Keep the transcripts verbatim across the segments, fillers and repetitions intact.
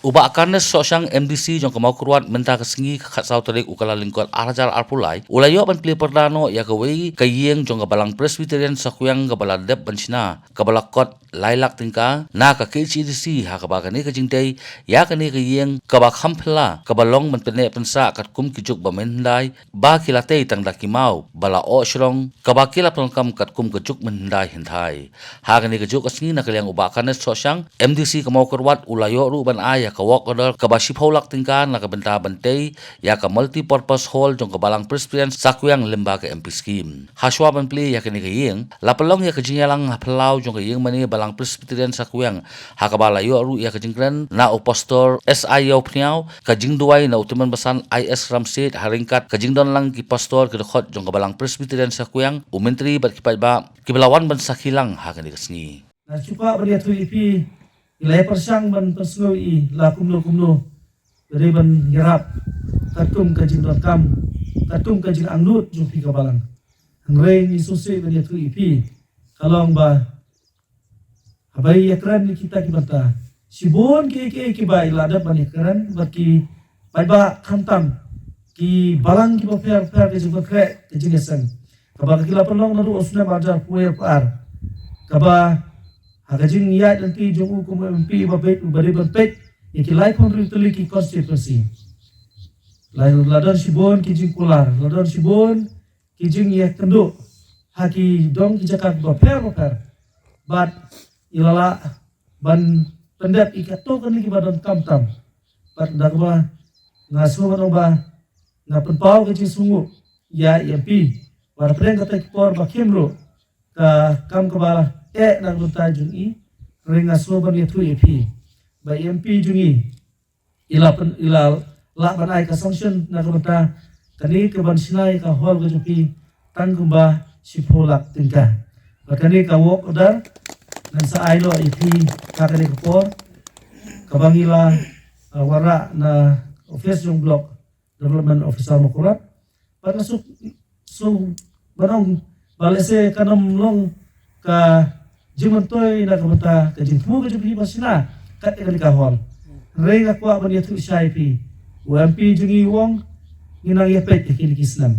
U Bah Karnes Sohshang, M D C jong ka Mawkyrwat, mynta ka sngi ka khatsaw tarik u Kyllalyngkot ar hajar arphew lai, u la ïoh ban plie pyrda noh ïa kawei ka ïing jong ka Balang Presbyterian Sakweng kaba la dep ban shna, kaba la kot lai lak tyngka na ka K H A D C, ha kaba kane ka jingtei ïa kane ka ïing kaba kham phylla, kaba long ban pynneh pynsah katkum ki juk ba mynhyndai, ba ki la tei tang da ki maw ba la oh shrong, kaba ki la pyndonkam katkum ka juk mynhyndai hynthai. Ha kane ka juh ka sngi, na ka liang u Bah Karnes Sohshang, M D C ka Mawkyrwat, u la ïoh ruh ban ai ïa ka work order kaba shiphew lak tyngka na ka bynta ban tei ïa ka multipurpose hall jong ka Balang Presbyterian Sakweng lyngba ka M P scheme. Hashwa ban plie ïa kane ka ïing, la pynlong ïa ka jingïalang ha phyllaw jong ka ïingmane Balang Presbyterian Sakweng, ha kaba la ïoh ruh ïa ka jingkren na u Pastor S I Ïawphniaw, ka jingduwai na u Tymmen Basan I S Ramset, ha ryngkat ka jingdon lang ki pastor ki dkhot jong ka Balang Presbyterian Sakweng, u Myntri bad ki paidbah kiba la wan ban sakhi lang ha kane ka sngi. Nga shu kwah ban ïathuh ïa phi, ngi la ïa pyrshang ban pynsngew ïa la kumno kumno, ka dei ban ïarap katkum ka jingdonkam, katkum ka jingangnud jong phi ka Balang. Hynrei ngi sngewsih ban ïathuh ïa phi, ka long ba haba ïakren ïa kita ki bynta, shibun kiei kiei kiba i la dep ban ïakren bad ki paidbah, khamtam ki Balang kiba pher pher, ka jingpynkhreh, ka jingïaseng kaba ka ki la pynlong naduh u snem ar hajar arphew wei arphew ar, kaba ha ka jingïaid lynti jong u kum u M P ba beit, uba dei ban peit ïa ki laiphew hynriew tylli ki constituency. La, la don shibun ki jingkular, la don shibun ki jingïakynduh ha ki dong ki jaka ba pher ba pher. Bad i la lah ban pyndep ïa kato kane kiba donkam tam. Bad da kaba nga sngewbha ba nga pynpaw ka jingsngewnguh ïa i M P, ba hapdeng kata ki por ba khim ruh, ka kam kaba eh na ka bynta jong i, hynrei nga sngewbha ban ïathuh ïa phi ba i M P jong i, i la pyn, i la lah ban ai ka sanction na ka bynta kane ka ban shna ïa ka hall ka jong phi tang kumba shiphew lak tyngka. Bad kane ka work order ngan sa ai noh ïa phi ha kane ka por, kaba ngi la, uh, wanrah na office jong Block Development Officer Mawkyrwat. Bad nga suk, suk ban ong ba lehse kan ym long ka jingmyntoi na ka bynta ka jingthmu ka jong phi ban shna kat ïa kane ka hall. Hynrei nga kwah ban ïathuh shai ïa phi, u M P jong ngi u ong, ngi nang ïa peit ïa kine ki snem.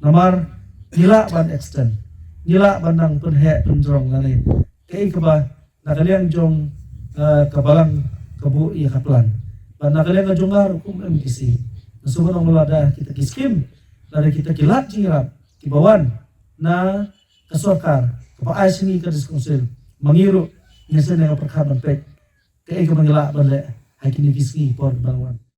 Namar ngi lah ban extend, ngi lah ban nang pynheh pynjrong lane kaei kaba na ka liang jong, eh, ka Balang ka buh ïa ka plan. Bad na ka liang ka jong nga ruh kum M D C, nga sngewbha ban ong lada kita ki skim, lada kita ki lad jingïarap kiba wan na ka sorkar kaba ai sha ngi ka District Council, ma ngi ruh ngin sa nang pyrkhat ban peit kaei kaba ngi lah ban leh ha kine ki sngi por kiban wan.